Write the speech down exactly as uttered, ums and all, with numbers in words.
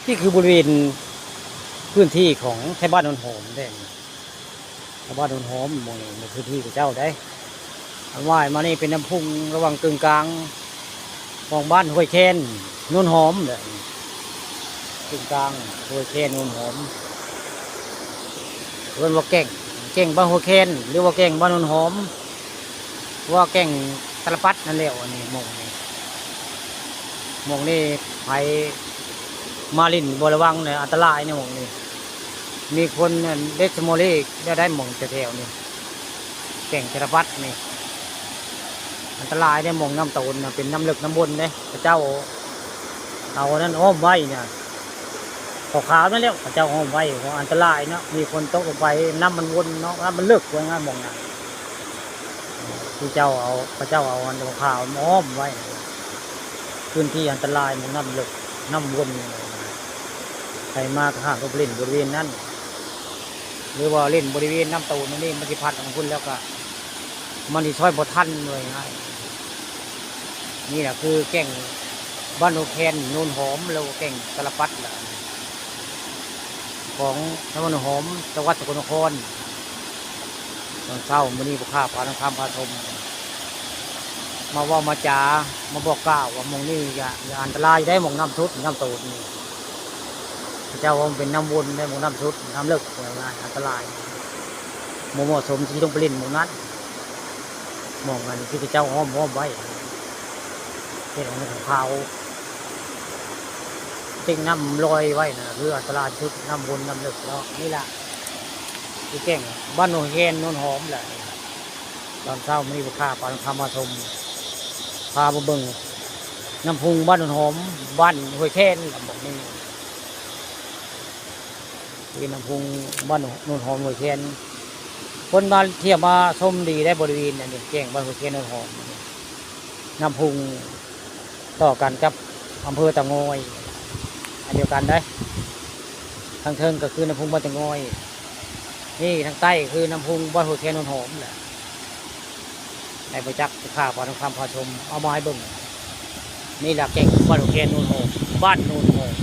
นี่คือบริเวณพื้นที่ของไทบ้านโนนหอมเด้ ไทบ้านโนนหอมหม่องนี้ในพื้นที่ของเจ้าได้ อันว่ายมานี่เป็นน้ำพุงระหว่างกึ่งกลางของบ้านห้วยแคนโนนหอมเด้ กึ่งกลางห้วยแคนโนนหอม เพิ่นว่าแก่ง แก่งบ้านห้วยแคน หรือว่าแก่งบ้านโนนหอม ว่าแก่งตะละปัดนั่นแหละ อันนี้หม่องนี้ หม่องนี้ไผมาเล่นบ่ระวังเนี่ยอันตรายเนี่ยหม่องนี้ มีคนเด็กสมอลีได้ได้หม่องแถวๆนี่ แก่งตะละปัดนี่ อันตรายเนี่ยหม่องน้ำโตนน่ะ เป็นน้ำเลิกน้ำวนเด้ พระเจ้าเอานั่นอ้อมไว้เนี่ย ขาวๆนั่นแหละ พระเจ้าอ้อมไว้ เพราะอันตรายเนาะ มีคนตกลงไป น้ำมันวนเนาะ น้ำมันเลิก ว่าง่ายหม่องนั้น ที่เจ้าเอา พระเจ้าเอาอันขาวๆมาอ้อมไว้ พื้นที่อันตรายหม่องน้ำเลิก น้ำวน ใครมาก็ห้ามไปเล่นบริเวณนั้น หรือว่าเล่นบริเวณน้ำโตนนี่ มันสิพัดของคุณแล้วก็ มันสิช่วยบ่ทันเลยนะ นี่แหละคือแก่งบ้านโนนแคน โนนหอม แล้วก็แก่งตะละปัดแหละ ของตำบลโนนหอม จังหวัดสกลนคร ตอนเช้ามื้อนี้บ่ข้าพาน้องคำพาชม มาเว้ามาจา มาบอกกล่าวว่าหม่องนี้อย่า อย่าอันตรายได้ หม่องน้ำสุด น้ำโตนนี่ พระเจ้าว่ามันเป็นน้ำวนได้ หม่องน้ำสุด น้ำเลิก ว่าง่าย อันตราย บ่เหมาะสมที่ต้องไปเล่นหม่องนั้น หม่องนั้นที่พระเจ้าอ้อม อ้อมไว้ เป็นของขาว เต็งน้ำลอยไว้นะ คืออันตรายสุด น้ำวนน้ำเลิกเนาะ นี่ล่ะ คือแก่งบ้านโนนแคน โนนหอมแหละ ตอนเช้ามื้อนี้บ่ข้าพาน้องคำพาชม พามาเบิ่งน้ำพุงบ้านโนนหอม บ้านห้วยแคน บอกนี่ เป็นน้ำพุงบ้านโนนหอมห้วยแคน คนมาเที่ยวมาชมดีได้บริเวณอันนี้ แก่งบ้านห้วยแคน โนนหอม น้ำพุงต่อกันกับอำเภอเตางอย อันเดียวกันได้ ทางเทิงก็คือน้ำพุงบ้านเตางอย นี่ทางใต้คือน้ำพุงบ้านห้วยแคน โนนหอมแหละ ให้บ่จัก ข้าพาน้องคำพาชม เอามาให้เบิ่ง นี่ล่ะแก่งบ้านห้วยแคน โนนหอม บ้านโนนหอม